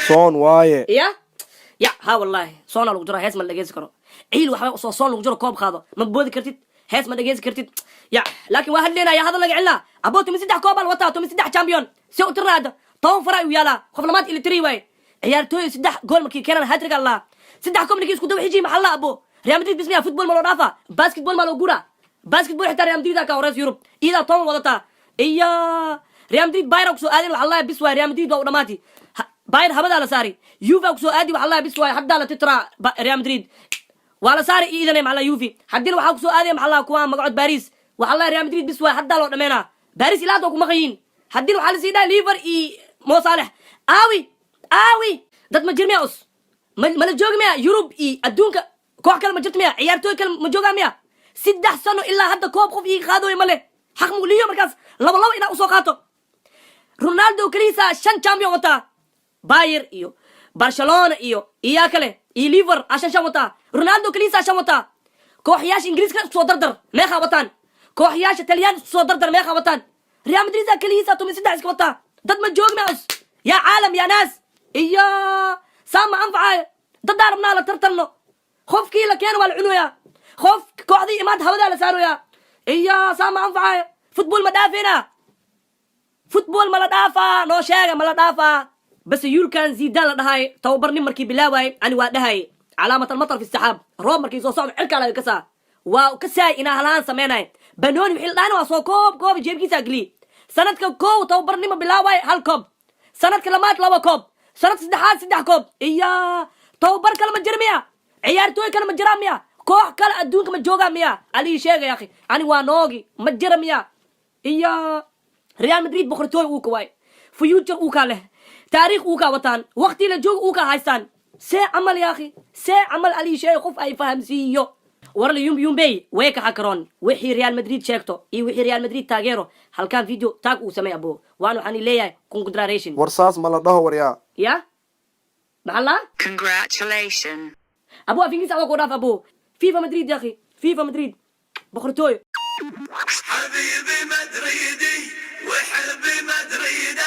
Soon waaye. Ya ya, ha wallahi, soona lagu jiro, hees ma la dhegeysi karo. Ciil waxba soo soon lagu jiro, koob qaado ma boodi kartid, hees ma dhegeysi kartid. Ya, laakiin waa hadleynaya, hadal laga celina. Abo, 13 koob al wataa, 13 champion si u tirnaada, 10 fara u yaalaa, qof lamaad ili tiri waaye. Ciyaartooy saddex gool markii keenan hat-trick allah, saddex koob markii isku daba xiji, maxaa la? Abo, Real Madrid bismiya, football ma loo dhaafa, basketball ma loo gura? Basketball xitaa Real Madrid ka horeys Yurub, iyadaa 10 wadataa. Iyo Real Madrid Bayern kusoo aadin, waxa lahaa bis waay, Real Madrid waa u dhamaati. Bayern habadaa la saari. Juve kusoo aadi, waxa lahaa bis waay, haddaa la titraa Real Madrid waa la saari. Iidane maxaa la Juve haddina waxaa kusoo aadaya, maxaa la kuwa magacood Paris, waxaa la Real Madrid bis waay, haddaa loo dhameynaa. Paris ilaa hadda waa ku maqan yihiin. Haddina waxaa lasii dhahay Liver iyo Mo Salah. Aawi, aawi dad ma jir miya? Us mala joogi miya? Yurub iyo adduunka koox kale ma jirto miya? Ciyaartooy kale ma joogaa miya? 3 sano ilaa hadda koob qof iiga qaadooyo ma leh. Xaq muliyo markaas laba laba inaa usoo qaato. Ronaldo keliisa shan champion wataa, Bayer iyo Barcelona iyo iyaa kale iyo Liver a shan shan wataa. Ronaldo keliisa shan wataa. Kooxyaasha Ingiriiska isku soo dardar, meeqaa wataan? Kooxyaasha Taliyaan isku soo dardar, meeqaa wataan? Real Madrid keliisa 13 iska wataa. Dad ma joogi maus? Yaa caalam, yaa naas, iyo saa ma anfacayo. Dadaa rabnaa la tartanno, qofkii la keeno waa la cunoyaa, qof kooxdii imaad hawadaa la saaroyaa. Iyo saa ma anfacayo. Football ma dhaafina? Football ma la dhaafaa? Noo sheega, ma la dhaafaa? Bas yuulkan Zidane la dhahay tababarnin markii bilaaway, ani waa dhahay calaamat almatar fi saxaab, roob markii soo socdo cirkaa laga kasaa, waa kasaay inaa halaan sameynay. Banooni wixii la dhahana waa soo koob koob jeebkiisa geliy. Sanadka kow tababarnimo bilaaway, hal koob. Sanadka lamaad laba koob, sanadka saddexaad saddex koob. Iyo tababar kale ma jira miya? Ciyaartooy kale ma jiraa miya? Koox kale adduunka ma joogaa miya? Alii sheega ya akhi, ani waa noogi, ma jira miya? Iyo Real Madrid boqortooy uu ka waay, future uu kaa leh, taariikh uu kaa wataan, waqti la joog uu kaa haystaan. See camal ya akhi, see camal? Alii sheega, qof ay fahamsiiyo. Warla yumbi yumbey way ka xakaroon wixii Real Madrid sheegto iyo wixii Real Madrid taageero. Halkaan video tag uu samey, abo, waan waxaan leeyahay congratulation. War saas ma la dhaho, waryaa. Ya, maxaa laa? Congratulations. Abo, af Ingiriis awa ku dhaaf. Abo, viva Madrid ya akhi, viva Madrid, boqortooyo. حبيبي مدريدي وحبي مدريده.